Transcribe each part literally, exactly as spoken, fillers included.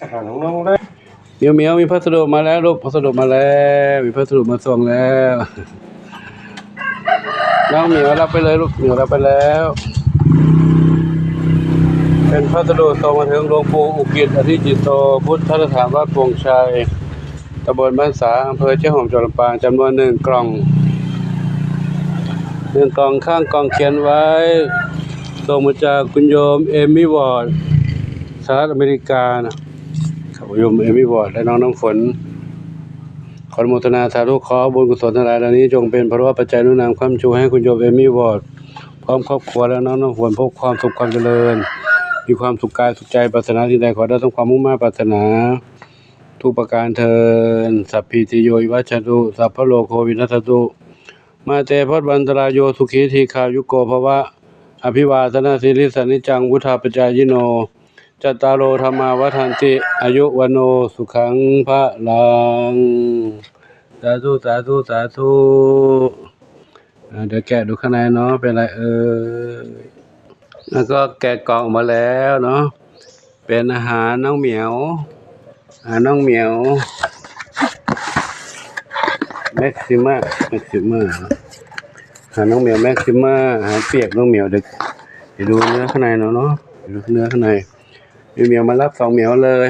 อาหารของน้องได้ เหมียวเหมียวมีพัสดุมาแล้วลูก พัสดุมาแล้ว มีพัสดุมาส่งแล้ว น้องเหมียวรับไปเลยลูก เหมียวรับไปแล้ว เป็นพัสดุส่งมาถึงหลวงปู่อุกิจ อธิจิตโต พุทธสถานวัดโป่งชัย ตำบลบ้านสา อำเภอเชียงของ จังหวัดลำปาง จำนวนหนึ่งกล่อง หนึ่งกล่อง ข้างกล่องเขียนไว้ ส่งมาจากคุณโยมเอมมี่วอร์ด สหรัฐอเมริกานะ คุณโยมเอมมี่วอร์ด และน้องน้ำฝน ขออนุโมทนาสาธุ ขอบุญกุศลทั้งหลายเหล่านี้ จงเป็นพลวปัจจัยหนุนนำค้ำชูให้คุณโยมเอมมี่วอร์ด พร้อมครอบครัวและน้องน้ำฝน พบความสุขความเจริญ มีความสุขกายสุขใจ ปรารถนาสิ่งใดขอได้สมความมุ่งมา่ปรารถนา ทุกประการเทอญ สัพพีติโยวิวัชชันตุ สัพพะโรโควินัสสตุ มาเตภวัตวันตรายโย สุขีทีฆายุโกภวะ อภิวาทนาสีลิสสะนิจจัง วุฒาปจายิโน จัตตาโรธรรมาวัฏันติ อายุวัโนสุขังพะลัง สาธุ สาธุ สาธุ อ่า เดี๋ยวแกะดูข้างในเนาะ เป็นอะไรเอ่ย แล้วก็แกะกล่องออกมาแล้วเนาะ เป็นอาหารน้องเหมียว อาหารน้องเหมียว แม็กซิมา แม็กซิมา อาหารน้องเหมียว แม็กซิมา อาหารเปียกน้องเหมียว เดี๋ยว เดี๋ยวดูเนื้อข้างในเนาะเนาะ เดี๋ยวดูเนื้อข้างใน มีเหมียวมารับสองเหมียวเลย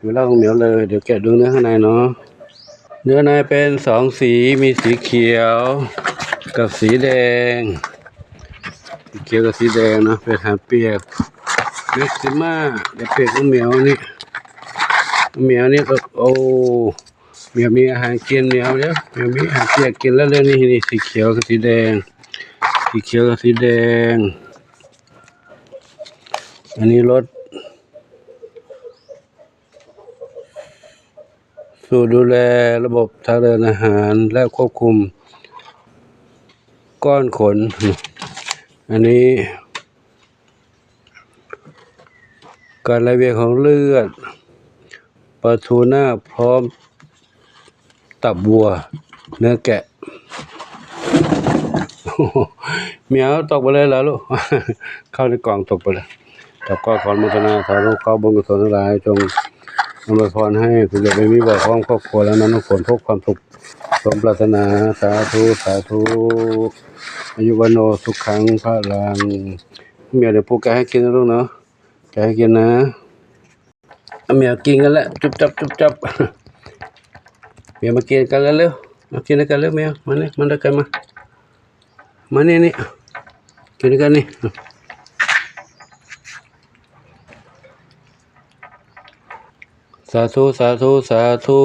ดูแล้วเหมียวเลย เดี๋ยวแกะดูเนื้อข้างในเนาะ เนื้อในเป็นสองสี มีสีเขียวกับสีแดง สีเขียวกับสีแดงนะ เป็นอาหารเปียก แม็กซิมา เดี๋ยวเปียกน้องเหมียวนี่ น้องเหมียวนี่ก็ โอ้ เหมียวมีอาหารกิน เหมียวเดี๋ยว เหมียวมีอาหารเปียกกินแล้วเลย นี่ นี่ สีเขียวกับสีแดง สีเขียวกับสีแดง อันนี้รถ สูตรดูแลระบบทางเดินอาหารและควบคุมก้อนขน อันนี้ การไหลเวียนของเลือด ปลาทูน่าพร้อมตับวัว เนื้อแกะ เหมียวตกไปเลยเหรอลูก เข้าในกล่องตกไปเลย แล้วก็ขออนุโมทนาสาธุ ขอบุญกุศลทั้งหลาย จงอำนวยพรให้คุณโยมเอมมี่วอร์ด พร้อมครอบครัวและน้องน้ำฝน พบความสุขสมปรารถนา สาธุ สาธุ อายุวัโนสุขังพะลัง เหมียวเดี๋ยวปู่แกะให้กินนะลูกเนาะ แกะให้กินนะ เอาเหมียวกินกันแล้ว จุ๊บจับ จุ๊บจับ เหมียวมากินกันแล้วเร็ว มากินด้วยกันเร็วเหมียว มานี่ มาด้วยกันมา มานี่นี่ กินด้วยกันนี่ สาธุ สาธุ สาธุ